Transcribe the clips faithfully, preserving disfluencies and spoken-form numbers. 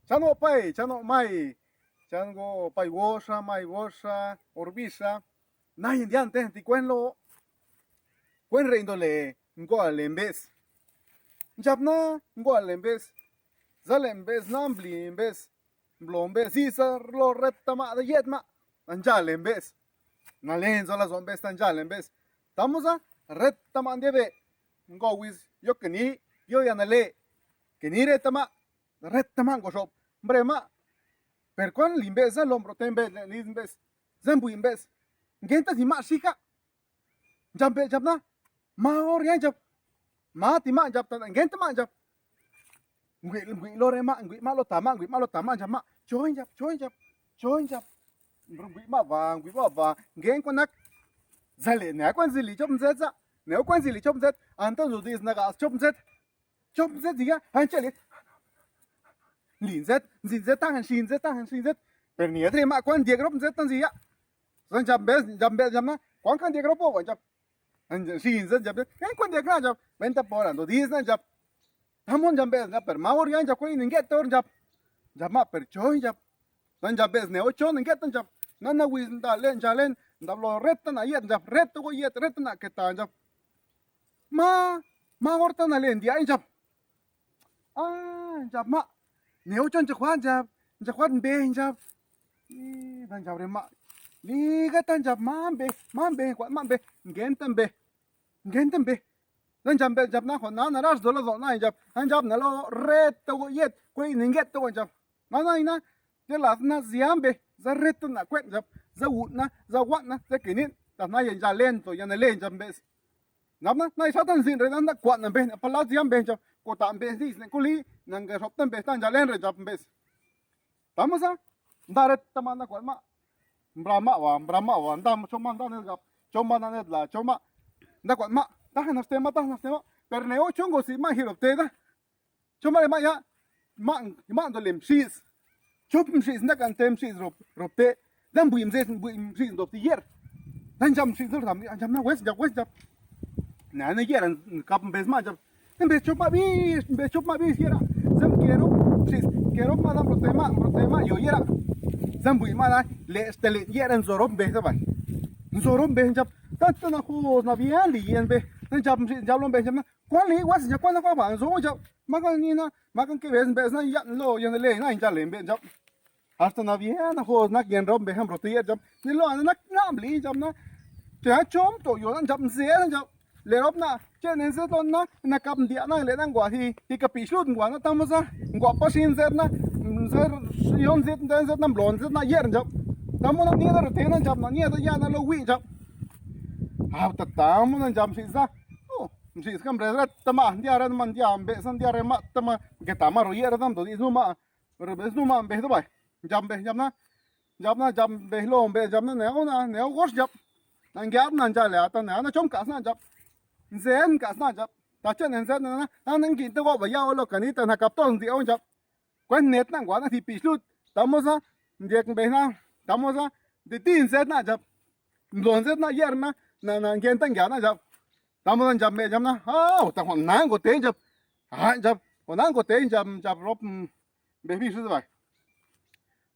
Chanuꞌ pay, chanuꞌ may, chanuꞌ pay woxha, may woxha, orbixha, nai ndiante̱ ti cueꞌ loo, cueꞌ reꞌndoꞌ le nguaa le mbees. Ndxab na nguaa le mbees, za le mbees na mbli mbees, mblo mbees, zisa lo reta maꞌ da yeed maꞌ, nandxá le mbees. Nalenzo lazoꞌ mbees, nandxá le mbees. Tamuza reta maꞌ ndiabeꞌ, ngoo huis yo que ni, yo yanale, que ni reta maꞌ, reta maꞌ nguxhop, mbre maꞌ. Per cuan li mbees za lom rote mbees, ni mbees, za mbuiꞌ mbees, nguenta ti maꞌ xhijaꞌ. Ndxab mbeꞌ ndxab na, ma hor yaꞌ ndxab, ma ti maꞌ ndxab, tana nguenta maꞌ ndxab. Ngui, ngui lo re maꞌ, ngui maꞌ lo ta maꞌ, ngui maꞌ lo ta maꞌ ndxab maꞌ, choi ndxab, choi ndxab, choi ndxab. Ngui maꞌ ba, ngui maꞌ ba, ngen cuanac. Zale ne cuan zili chop nzet za, ne cuan zili chop nzet, anto zudis nagas chop nzet. Chop nzet ziga, ancha li. Li nzet, nzi nzet, tan xi nzet, tan xi nzet. Pero ni adre maꞌ cuan dieg rop nzet tan ziga. Zan ndxab mbeꞌ, ndxab mbeꞌ ndxab na, cuan can dieg rop boba ndxab. Xi nzet ndxab, eh, cuan dieg na ndxab. Venta pora ndo dis na ndxab. Tamo ndxab mbeꞌ ndxab, per ma hor ya ndxab cuan ini ngueta hor ndxab. Ndxab maꞌ, per choi ndxab. Zan ndxab mbeꞌ ne ocho ne ngueta ndxab. Nana huis nda len ndxab len, ndab lo reta na yet ndxab, reta go yet, reta na que ta ndxab. Ma, ma hor ta nale ndiaꞌ ndxab. Ah, ndxab maꞌ, ne ocho ndxab juat ndxab, ndxab juat mbe ndxab. Ih, da ndxab re maꞌ, liga ta ndxab maꞌ mbe, maꞌ mbe, cuat maꞌ mbe, nguenta mbe, nguenta mbe. Da ndxab mbe ndxab na, juat na narax do lazoꞌ na ndxab, ndxab na lo reta go yet, cueꞌ ne ngueta go ndxab. Nanaina, te laaza na ziambe, za reta na cueꞌ ndxab, za guꞌna, za guaꞌna, za que nin, ta na ya ndxab lento, ya ne le ndxab mbeꞌs. Nabna, na isata nziꞌn re na, na cuaꞌna mbe, pa la ziambe ndxab, cutaꞌ mbe diidx ne culí, nanga xopta mbe ta ndxab len re ndxab mbeꞌs. Tamo za, nda reta maꞌ, nda cuaꞌ maꞌ, mbra maꞌ wa, mbra maꞌ wa, nda choma nda ned gap, choma nda ned la, choma, nda cuaꞌ maꞌ, taja naxte maꞌ, taja naxte maꞌ, pero ne ocho ngo si maꞌ jiro te da. Choma le maꞌ ya, maꞌ, maꞌ ndo le mxiis. Chop mxiis nda cante mxiis rop, rop te. Da mbuiꞌ mxe, mbuiꞌ mxiis ndop ti yer. Da ndxam mxiis ndop tam, ndxam na hues, ndxam hues, ndxam. Na ne yer, cap mbes maꞌ ndxam. Mbes chop maꞌ bis, mbes chop maꞌ bis yera. Zem que rop mxiis, que rop maꞌ da mbrot te maꞌ, mbrot te maꞌ yo yera. Zem mbuiꞌ maꞌ da, le, ste le yer nzo rop mbes da bay. Nzo rop mbes ndxam. Tanto na juz na bian li yen mbe. Da ndxam mxiis ndxam lo mbes ndxam na. Cuan lii hues ndxab, cuan na cuan ba nzuu ndxab. Macan nina, macan que ves mbeꞌs na yaꞌn lo yende le na ndxale mbeꞌ ndxab. Hasta nabiena juz nac guienrop mbe jambro te yeꞌ ndxab. Ni lo ana nak naꞌ mli ndxab na. Che chom to yo na ndxab nzee na ndxab. Le rop na, che ne nzet lo na, na cap ndiaꞌ na le na ngua hi, hi capichlut ngua na tamo za. Ngua pa xin nzet na, nzet yon nzet nzet na mblo nzet na yer ndxab. Tamo na nieda rete na ndxab na nieda ya na lo wiꞌ ndxab. Hasta tamo na ndxab mxi za. Oh, mxiis ca mbre reta maꞌ, ndia reta maꞌ, ndia mbeꞌ sa ndia re maꞌ, ta maꞌ, guetamaꞌ ro yeꞌ ra dando diꞌs nu maꞌ, re beꞌs nu maꞌ mbe da bay. Ndxab mbe, ndxab na, ndxab na, ndxab mbe lo mbe, ndxab na, neu na, neu gox ndxab. Na ngiab na ndxale ata ne, na chom cas na ndxab. Nzen cas na ndxab. Ta chen nzet na, na ngi te goꞌba yaꞌ lo cani ta na cap to nziaꞌ ndxab. Cueꞌ net na nguaꞌ na ti pichlut. Tamo za, ndiac mbe na, tamo za, de ti nzet na ndxab. Ndlo nzet na yer na, na, na nguienta nguiaꞌ na ndxab. Tamo za ndxab mbe ndxab na, ah, ta juan nango te ndxab. Ah, ndxab, juan nango te ndxab, ndxab rop, mm, mbe bixu zibay.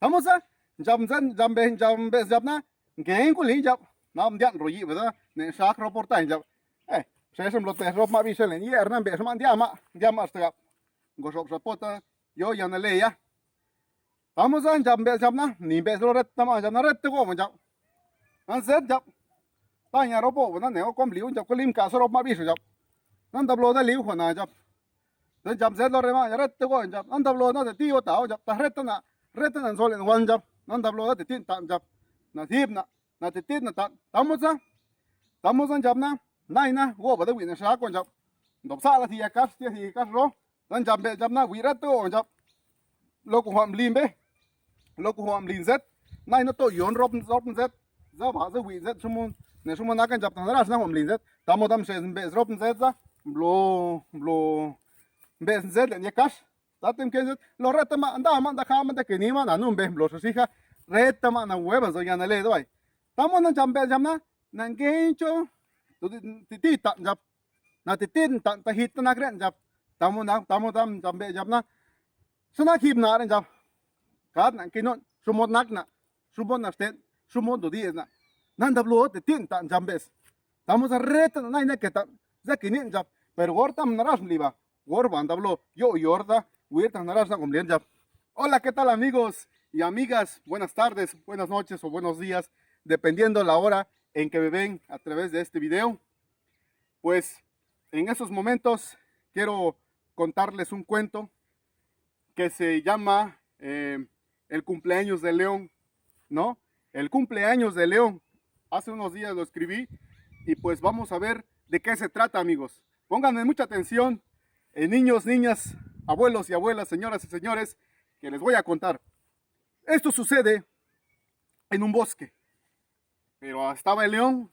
Tamo za, ndxab nzet, ndxab mbe, ndxab mbe ndxab na, ngengu li ndxab. Na ndiaꞌn ro yiꞌ ba za, ne shak rop portay ndxab. Eh, xexem lo te rop maꞌ bixu len yer na mbe xo maꞌ ndiaꞌ maꞌ, ndiaꞌ maꞌ xtagap. Ngo xop xa pota, yo yana leya. Tamo za ndxab mbeꞌ ndxab na, ni mbeꞌ lo reta maꞌ ndxab na reta goꞌ ndxab. Nan zet ndxab. Taña rop boꞌ na ne com liu ndxab, culim caso rop maꞌ bixu ndxab. Nan dablo da liu juana ndxab. Ndxab zet lo re maꞌ reta goꞌ ndxab. Nan dablo na te ti yo ta ndxab. Ta reta na, reta na nzole wan ndxab. Nan dablo na te ti ta ndxab. Na zib na. Na te tit na ta, tamuza, tamuza ndxab na, nai na, goꞌba de wiꞌ na xaco ndxab. Ndop saꞌla ti yacax, ti yacax ro, na ndxab mbeꞌ ndxab na, wiꞌ rata goꞌ ndxab. Loco juaꞌ mli mbe, loco juaꞌ mli nzet, nai na to yon rop, rop nzet, za ba ze wiꞌ nzet, xumu, ne xumu naca ndxab ta narax na juaꞌ mli nzet, tamu tam xes mbeꞌ rop nzet za, mblo, mblo, mbeꞌ nzet leꞌ yacax. Tata mqué nzet lo reta maꞌ nda maꞌ nda jama nda que ni maꞌ na nun bejmblo xa xija. Reta maꞌ na hueva zo yana le daway. Tamo na ndxab mbeꞌ ndxab na, na ngencho ti ti taꞌ ndxab. Na ti ti taꞌ ta jita nak reꞌ ndxab. Tamo na, tamo tam ndxab mbeꞌ ndxab na. Xa na jib na reꞌ ndxab. Cad na que no, xu mod nac na, xu mod naxten, xu mod dudieeꞌ na. Nanda bluo te tienta dxambes. Tamo zareta na nai neque ta zaki niꞌn dxap, pero gorta narax liba, gor banda blo, yo yorda, wirta narax na gomlier dxap. Hola, ¿qué tal, amigos y amigas? Buenas tardes, buenas noches o buenos días, dependiendo la hora en que me ven a través de este video. Pues en estos momentos quiero contarles un cuento que se llama eh, El cumpleaños de León, ¿no? El cumpleaños de León. Hace unos días lo escribí y pues vamos a ver de qué se trata, amigos. Pónganme mucha atención, eh, niños, niñas, abuelos y abuelas, señoras y señores, que les voy a contar. Esto sucede en un bosque. Pero estaba el león,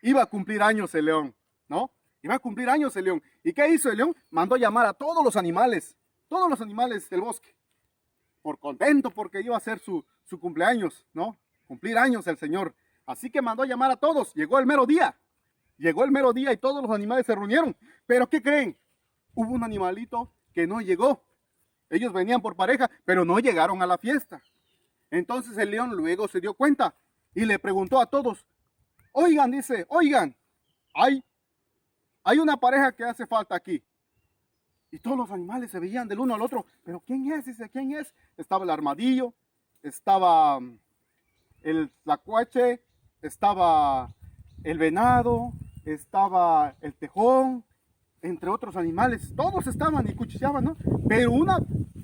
iba a cumplir años el león, ¿no? Iba a cumplir años el león. ¿Y qué hizo el león? Mandó llamar a todos los animales, todos los animales del bosque, por contento porque iba a ser su, su cumpleaños, ¿no? Cumplir años el señor. Así que mandó llamar a todos. Llegó el mero día. Llegó el mero día y todos los animales se reunieron. Pero ¿qué creen? Hubo un animalito que no llegó. Ellos venían por pareja, pero no llegaron a la fiesta. Entonces el león luego se dio cuenta y le preguntó a todos: "Oigan", dice, "oigan, hay, hay una pareja que hace falta aquí". Y todos los animales se veían del uno al otro. "Pero ¿quién es?", dice, "¿quién es?". Estaba el armadillo, estaba, mm, el tlacuache, estaba el venado, estaba el tejón, entre otros animales. Todos estaban y cuchicheaban, ¿no? Pero una,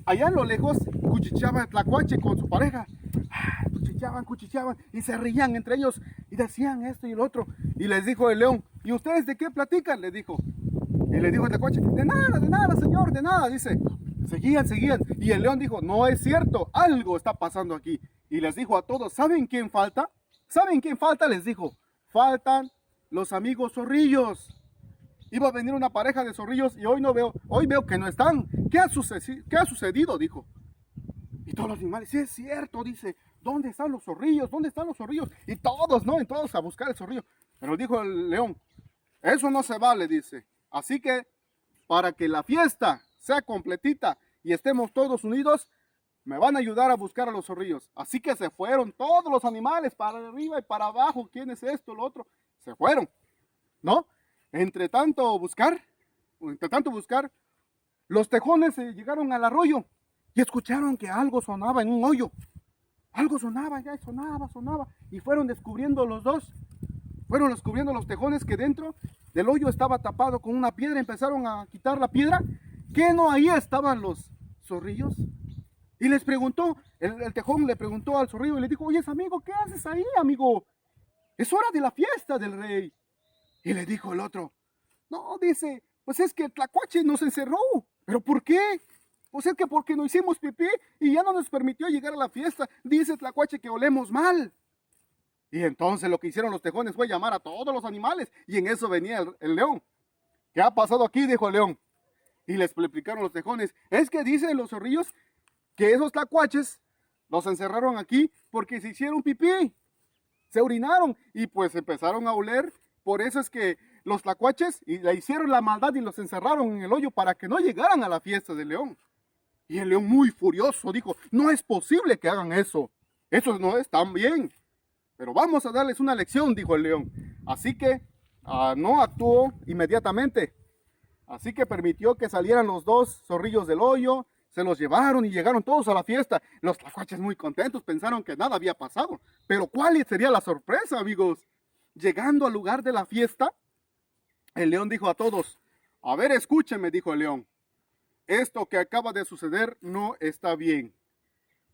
allá en lo lejos, cuchicheaba el tlacuache con su pareja. Ah, cuchicheaban, cuchicheaban y se reían entre ellos y decían esto y el otro. Y les dijo el león: "¿Y ustedes de qué platican?", le dijo. Y le dijo el tlacuache: "De nada, de nada, señor, de nada", dice. Seguían, seguían. Y el león dijo: "No es cierto, algo está pasando aquí". Y les dijo a todos: "¿Saben quién falta? ¿Saben quién falta?", les dijo. "Faltan los amigos zorrillos. Iba a venir una pareja de zorrillos y hoy no veo, hoy veo que no están. ¿Qué ha sucedi-, qué ha sucedido?", dijo. Y todos los animales: "Sí, es cierto", dice. "¿Dónde están los zorrillos? ¿Dónde están los zorrillos?". Y todos, ¿no? Entonces a buscar el zorrillo. Pero dijo el león: "Eso no se vale", dice. "Así que para que la fiesta sea completita y estemos todos unidos, me van a ayudar a buscar a los zorrillos". Así que se fueron todos los animales para arriba y para abajo. "¿Quién es esto, lo otro?". Se fueron, ¿no? Entre tanto buscar, entre tanto buscar, los tejones se llegaron al arroyo y escucharon que algo sonaba en un hoyo. Algo sonaba, ya sonaba, sonaba. Y fueron descubriendo los dos. Fueron descubriendo los tejones que dentro del hoyo estaba tapado con una piedra. Empezaron a quitar la piedra, que no ahí estaban los zorrillos. Y les preguntó, el, el tejón le preguntó al zorrillo y le dijo: "Oye, amigo, ¿qué haces ahí, amigo? Es hora de la fiesta del rey". Y le dijo el otro: "No", dice, "pues es que el tlacuache nos encerró". "¿Pero por qué?". "Pues es que porque no hicimos pipí y ya no nos permitió llegar a la fiesta. Dice el tlacuache que olemos mal". Y entonces lo que hicieron los tejones fue llamar a todos los animales. Y en eso venía el, el león. "¿Qué ha pasado aquí?", dijo el león. Y les explicaron los tejones: "Es que dicen los zorrillos que esos tlacuaches los encerraron aquí porque se hicieron pipí, se orinaron y pues empezaron a oler. Por eso es que los tlacuaches y le hicieron la maldad y los encerraron en el hoyo para que no llegaran a la fiesta del león". Y el león, muy furioso, dijo: "No es posible que hagan eso. Eso no es tan bien. Pero vamos a darles una lección", dijo el león. Así que, ah, no actuó inmediatamente. Así que permitió que salieran los dos zorrillos del hoyo, se los llevaron y llegaron todos a la fiesta. Los tlacuaches, muy contentos, pensaron que nada había pasado. Pero ¿cuál sería la sorpresa, amigos? Llegando al lugar de la fiesta, el león dijo a todos: "A ver, escúchenme", dijo el león. "Esto que acaba de suceder no está bien.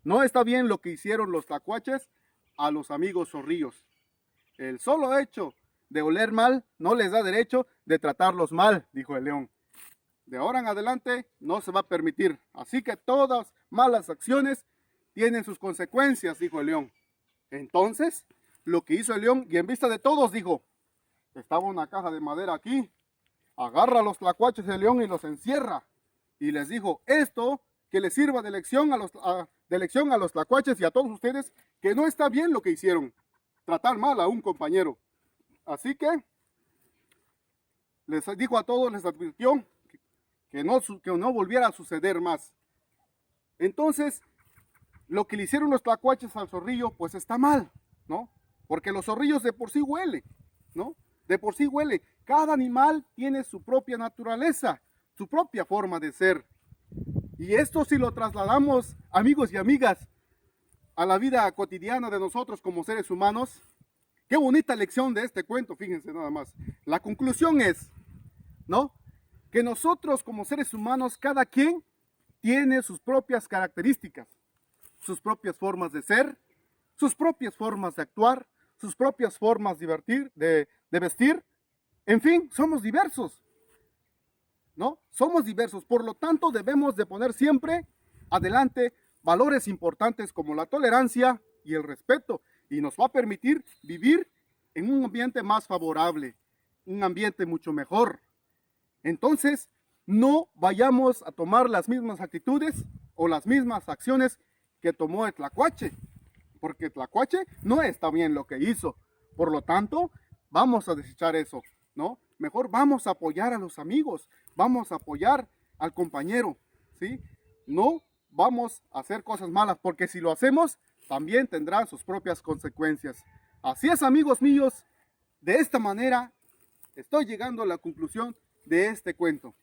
No está bien lo que hicieron los tlacuaches a los amigos zorrillos. El solo hecho de oler mal no les da derecho de tratarlos mal", dijo el león. "De ahora en adelante no se va a permitir. Así que todas malas acciones tienen sus consecuencias", dijo el león. Entonces, lo que hizo el león, y en vista de todos, dijo, estaba una caja de madera aquí, agarra los tlacuaches del león y los encierra. Y les dijo: "Esto que les sirva de lección a los, a, de lección a los tlacuaches y a todos ustedes, que no está bien lo que hicieron, tratar mal a un compañero". Así que les dijo a todos, les advirtió que no, que no volviera a suceder más. Entonces, lo que le hicieron los tlacuaches al zorrillo, pues está mal, ¿no? Porque los zorrillos de por sí huele, ¿no? De por sí huele. Cada animal tiene su propia naturaleza, su propia forma de ser. Y esto, si lo trasladamos, amigos y amigas, a la vida cotidiana de nosotros como seres humanos, qué bonita lección de este cuento, fíjense nada más. La conclusión es, ¿no? Que nosotros como seres humanos, cada quien tiene sus propias características, sus propias formas de ser, sus propias formas de actuar, sus propias formas de divertir, de, de vestir. En fin, somos diversos, ¿no? Somos diversos. Por lo tanto, debemos de poner siempre adelante valores importantes como la tolerancia y el respeto. Y nos va a permitir vivir en un ambiente más favorable, un ambiente mucho mejor. Entonces, no vayamos a tomar las mismas actitudes o las mismas acciones que tomó el tlacuache, porque el tlacuache no está bien lo que hizo. Por lo tanto, vamos a desechar eso, ¿no? Mejor vamos a apoyar a los amigos, vamos a apoyar al compañero, ¿sí? No vamos a hacer cosas malas, porque si lo hacemos, también tendrá sus propias consecuencias. Así es, amigos míos, de esta manera estoy llegando a la conclusión de este cuento.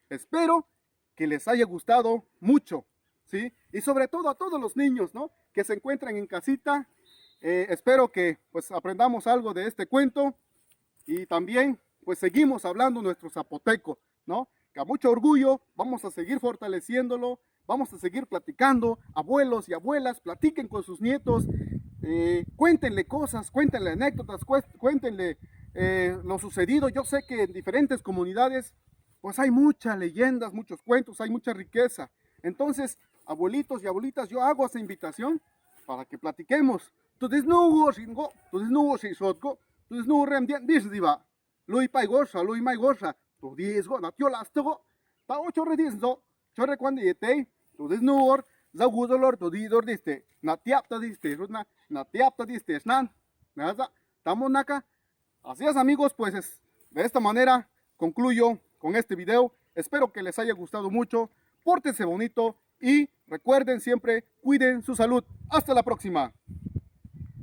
Espero que les haya gustado mucho, ¿sí? Y sobre todo a todos los niños, ¿no? Que se encuentran en casita. Eh, espero que, pues, aprendamos algo de este cuento y también, pues, seguimos hablando nuestro zapoteco, ¿no? Que a mucho orgullo vamos a seguir fortaleciéndolo, vamos a seguir platicando. Abuelos y abuelas, platiquen con sus nietos, eh, cuéntenle cosas, cuéntenle anécdotas, cués- cuéntenle, eh, lo sucedido. Yo sé que en diferentes comunidades, pues, hay muchas leyendas, muchos cuentos, hay mucha riqueza. Entonces, abuelitos y abuelitas, yo hago esa invitación para que platiquemos. Tu disnuugo xingo, tu disnuugo xisotgo, tu disnuugo rem dien dis diba. Lui pai gosa, lui mai gosa, tu dis go na tio las to go. Ta ocho re dis zo, chorre cuando yetei, tu disnuugo, za guzo lor, tu di dor diste, na tiapta diste, rutna, na tiapta diste, snan. Naza, tamo naka. Así es, amigos, pues es- de esta manera concluyo con este video. Espero que les haya gustado mucho. Pórtense bonito y recuerden siempre, cuiden su salud. Hasta la próxima.